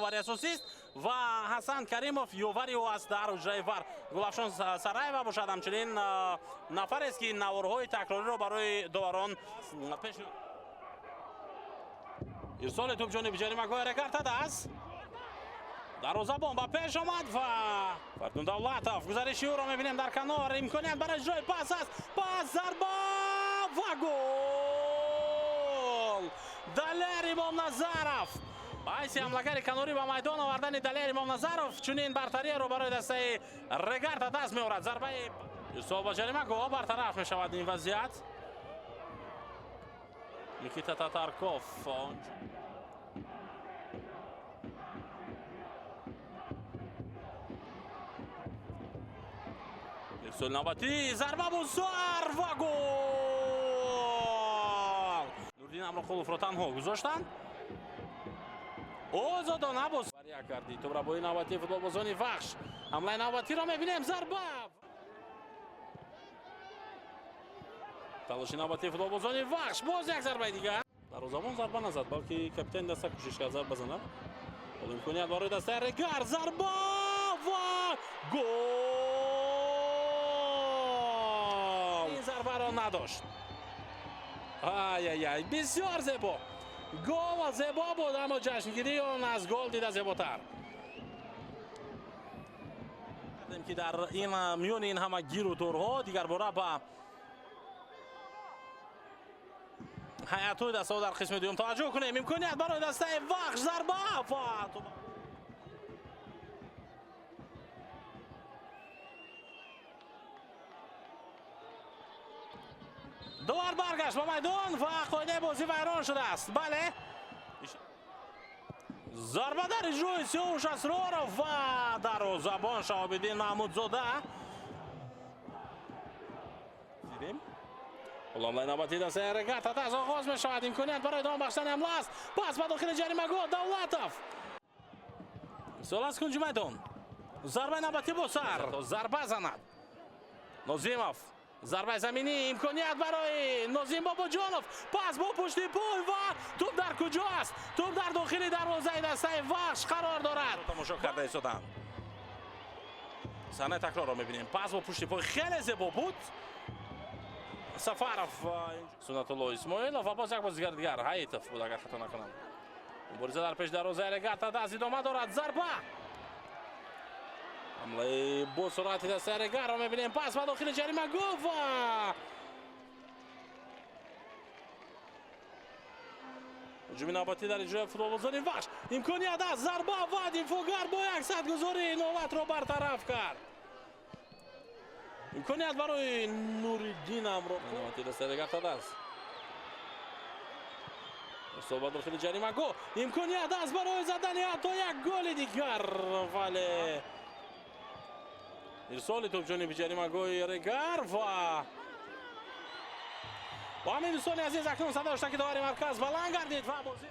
Довари асосист ва Ҳасан Каримов ёвари ӯ аст дар ҳуҷраи ВАР. Гулафшон Сараева бошад, ҳамчунин нафарест, ки наворҳои такрориро барои доварон пеш. Ирсоли тӯб ҷониби ҷаримагоҳи Регар ТадАЗ. Дарвозабон ба пеш омад ва Фардун Давлатов гузариши ӯро мебинем дар канор. Имконият барои иҷрои пас аст. Пас, зарба ва гол! Далер Имомназаров. Ба ҳайси ҳамлагари канорӣ ба майдон овардани Далер Имомназаров чунин бартариеро барои дастаи Регар ТадАЗ меорад. Зарбаи ирсол ба ҷаримагоҳ, бартараф мешавад ин вазъият. Никита Татарков. Ирсоли навбатӣ, зарба бузар ва гол! Нуриддин Амроқуловро танҳо гузоштанд. Озодона боз як карди тӯбрабои навбатии футболбозони Вахш. Ҳамлаи навбатиро мебинем, зарба! Талоши навбатии футболбозони Вахш, боз як зарбаи дигар. Дарвозабон зарба назад, балки капитани даста кӯшиш кард зарба занад. Ҳоло имконият барои дастаи Регар, зарба ва гол! Ин зарбаро надошт. Ай-ай-ай, бисёр зебо. Гол зебо буд, аммо ҷашнгирии он аз гол дида зеботар. Ки дар ин миёни ин ҳама гиру дорҳо дигарбора ба ҳайатҳои дастаҳо дар қисми дуюм таваҷҷӯҳ кунем. Имконият барои дастаи Вахш, зарба ва довар баргашт ба майдон ва қоидаи бозӣ вайрон шудааст. Бале, зарба дар иҷрои Сиёвуш Асроров ва дарвозабон Шаҳобиддин Маҳмудзода. Дидем. Ҳоло ҳамлаи навбатии дастаи Регар ТадАЗ оғоз мешавад. Имконият барои идома бахшидани ҳамла аст. Пас ба дохили ҷаримагоҳ, Давлатов. Сол аз кунҷи майдон. Зарбаи навбатӣ бо сар. Зарба занад. Нозимов. Зарбаи заминӣ, имконият барои Нозим Бобоҷонов. Пас бо пушти пой ва тӯб дар куҷо аст? Тӯб дар дохили дарвозаи дастаи Вахш қарор дорад. Тамошо карда истоданд. Саҳнаи такрорро мебинем. Пас бо пушти пой хеле зебо буд. Сафаров, Сунатулло Исмоилов ва боз як бозигари дигар Ҳаитов буд, агар хато накунам. Мубориза дар пеши дарвозаи Регар ТадАЗ идома дорад. Зарба! Ҳамлаи бо суръати дастаи Регарро мебинем. Пас ба дохили ҷаримагоҳ ва ҳуҷуми навбатӣ дар иҷрои футболбозони Вахш. Имконият аст, зарба ва дифоъгар бо як садгузорӣ навбатро бартараф кард. Имконият барои Нуриддин Амроқулов. Навбати дастаи Регар ТадАЗ. Ирсол ба дохили ҷаримагоҳ. Имконият аст барои задани ҳатто як голи дигар, вале ирсоли тӯб ҷониби ҷаримагоҳи Регар ва бо ҳамин, дӯстони азиз, акнун садо дошта, ки довари марказ баланд гардид ва бозӣ